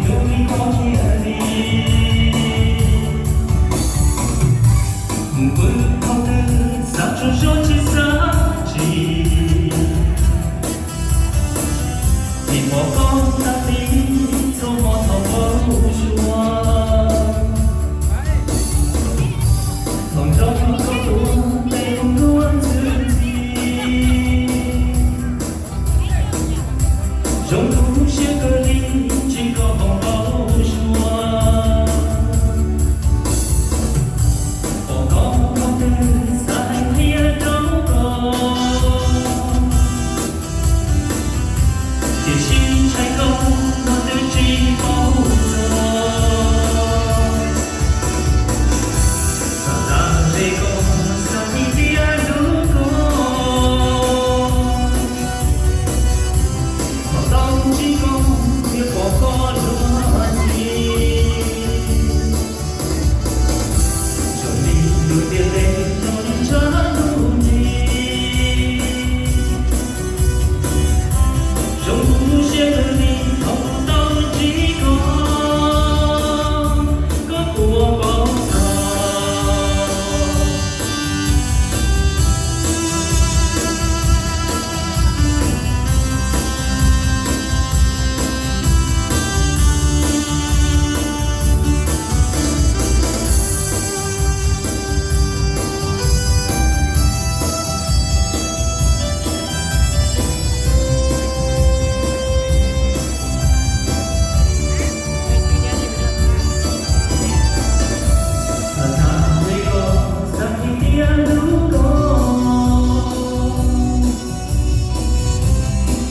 Zoo li qhov tiag li, mus pw thaum twg xav tsaug zog tsis xav tsim, vim pom koj tag li txhua hmo thaum npau suav. Thaum nrog koj tuav tes ua luag ntxhi ntxhi, zoo tu siab kawg li ntsib koj hauv npau suav. Pom koj thaum twg xav hais qhia rau koj, tiam sis ntshai koj no twb tsis paub txog. Xav tas ze koj, xav tiag tiag hlub koj, thaum tau ntsib koj thiaj pom koj luag ntxhi. Zoo li lub ntiaj teb no li ntshai lub ntsig, zoo tu siab kawg li thaum tau ntsib koj, koj puas paub txog.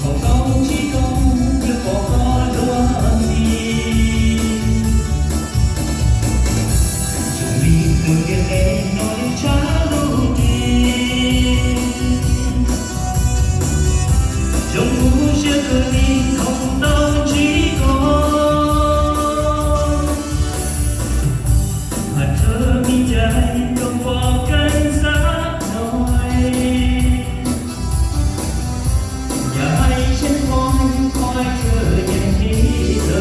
Thaum tau ntsib koj thiaj pom koj luag ntxhi, zoo li lub ntiaj teb no li ntshai lub ntsig, zoo tu siab kawg li thaum tau ntsib koj. Hais thawj me caij rau pom keeb xav no, yog hais tseeb qhov qhov chaw yeej tib lawm,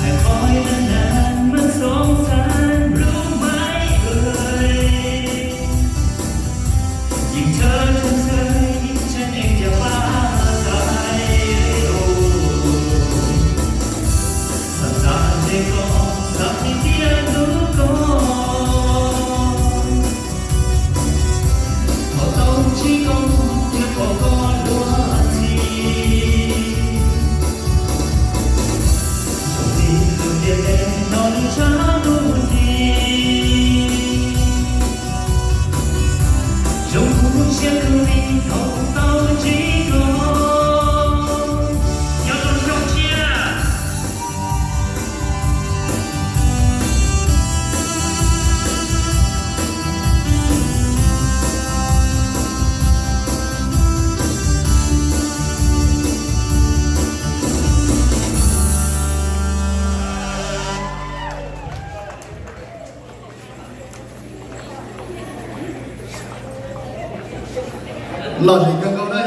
hais qhov neeg neeg mas xoob xav lub maib lawm. Yeej tshawb tshawb tshawb tshawb ib cag pab tais, xav tas ze koj, xav tiag tiag hlub koj, thaum tau ntsib koj thiaj pom koj luag ntxhi, zoo li lub ntiaj teb no li ntshai lub ntsig, zoo tu siab kawg li thaum tau ntsib koj. Nyob zoo xyoo tshiab. Lom zem kawg nkaus na.